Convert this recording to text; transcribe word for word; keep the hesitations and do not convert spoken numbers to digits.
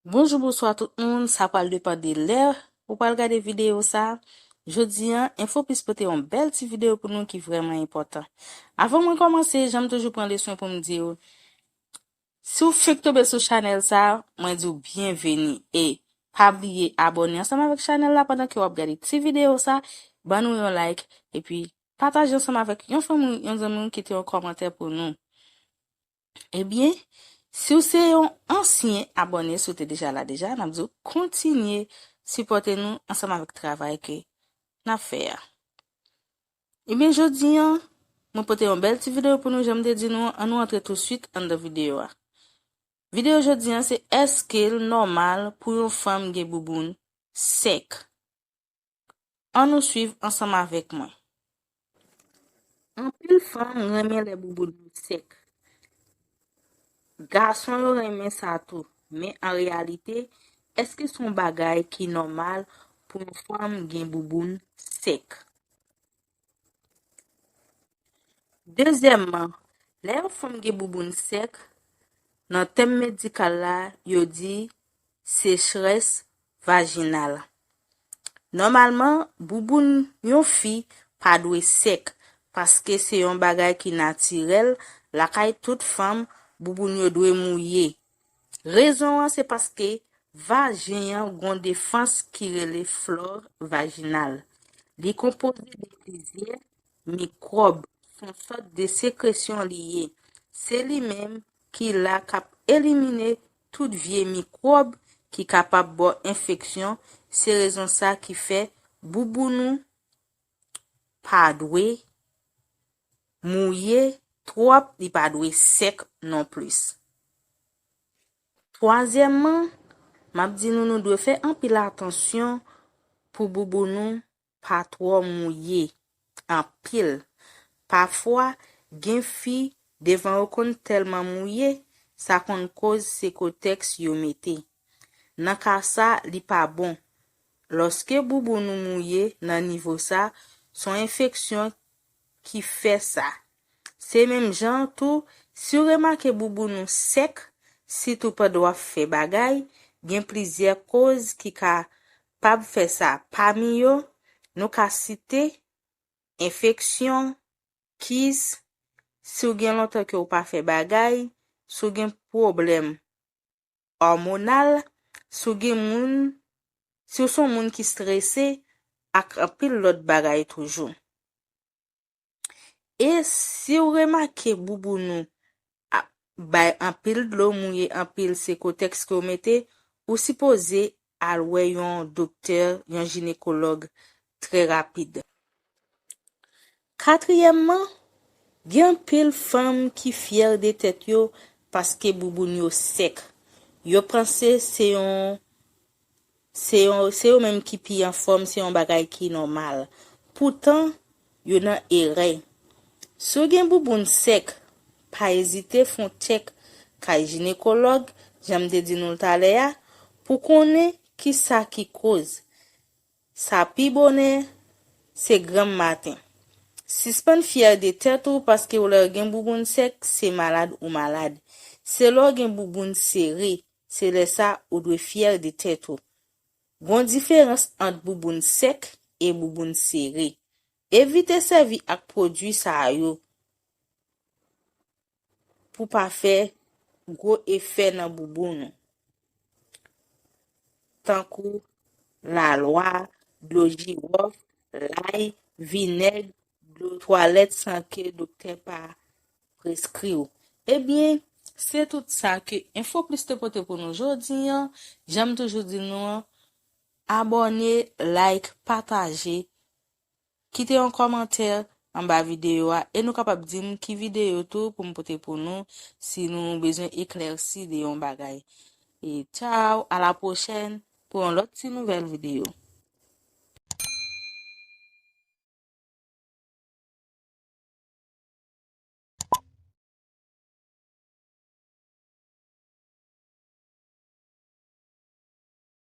Bonjou, bonswa tout moun, sa pral depann de lè ou pral gade videyo sa. Jodi an, Enfo Plis pote yon bèl ti videyo pou nou ki vrèman enpòtan. Avan mwen kòmanse, jan m toujou pran le swen pou m di w, si w fenk tonbe sou chanèl sa, mwen di w byenveni e pa bliye abòne ansanm avèk chanèl la pandan ke w ap gade ti videyo sa, ban nou yon like epi pataje ansanm avèk yon fanmi w, yon zanmi w, kite yon kòmantè pou nou. Ebyen, si w se yon ansyen abòne, si w te deja la deja, n ap di w kontinye sipòte nou ansanm avèk travay ke n ap fè a. Ebyen, jodi an, mwen pote yon bèl ti videyo pou nou, jan m te di nou, ann nou antre tousuit anndan videyo a. Videyo jodi an se, èske l nòmal pou yon fanm gen bouboun sèk? Ann nou swiv ansanm avèk mwen. Anpil fanm renmen lè bouboun yo sèk. Gason yo renmen sa tou, men an reyalite, èske se yon bagay ki nòmal pou yon fanm gen bouboun sèk? Dezyèmman, lè yon fanm gen bouboun sèk, nan tèm medikal la, yo di sechrès vajinal. Nòmalman, bouboun yon fi pa dwe sèk, paske se yon bagay ki natirèl, lakay tout fanm, bouboun yo dwe mouye. Rezon an se paske vajen an gon defans ki rele flò vajinal. Li konpoze de plizyè mikwòb, se yon sòt de sekresyon li ye. Se li menm ki la k ap elimine tout vye mikwòb ki kapab ba w enfeksyon. Se rezon sa ki fè bouboun ou pa dwe mouye twòp, li pa dwe sèk non plis. Twazyèmman, m ap di nou, nou dwe fè anpil atansyon pou bouboun nou pa twò mouye anpil. Pafwa, gen fi, devan yo konn tèlman mouye, sa konn koz se kotèks yo mete. Nan ka sa, li pa bon. Lòske bouboun ou mouye nan nivo sa, se yon enfeksyon ki fè sa. Se menm jan an tou, si w remake bouboun ou sèk, sitou pandan w ap fè bagay, gen plizyè koz ki kapab fè sa. Pami yo, nou ka site enfeksyon, kis, si w gen lontan ke w pa fè bagay, si w gen pwoblèm òmonal, si w gen moun, si w se yon moun ki strese, ak anpil lòt bagay toujou. E si w remake bouboun ou ap bay anpil dlo, mouye anpil, se kotèks ke w mete, ou sipoze al wè yon doktè, yon jinekològ trè rapid. Katriyèmman, gen anpil fanm ki fyè de tèt yo paske bouboun yo sèk. Yo panse se yon, se yon, se yo menm ki pi anfòm, se yon bagay ki nòmal. Poutan, yo nan erè. Si w gen bouboun sèk, pa ezite fè yon tchèk kay jinekològ, jan m te di nou l talè a, pou konnen ki sa ki koz. Sa pi bonè, se granm maten. Sispann fyè de tèt ou paske w lè w gen bouboun sèk, se malad ou malad. Se lè w gen bouboun sere, se lè sa ou dwe fyè de tèt ou. Gon diferans ant bouboun sèk e bouboun sere. Evite sèvi ak pwodui sa yo pou pa fè gwo efè nan bouboun ou. Tankou lalwa, dlo jiwòf, lay, vinèg, dlo twalèt san ke doktè pa preskri w. Ebyen, se tout sa ke Enfo Plis te pote pou nou jodi an. Jan m toujou di nou an, abòne, like, pataje, kite yon kòmantè anba videyo a e nou kapab di m ki videyo tou pou m pote pou nou si nou bezwen eklèsi de yon bagay. E tchaw, a la pwochèn pou yon lòt ti nouvèl videyo.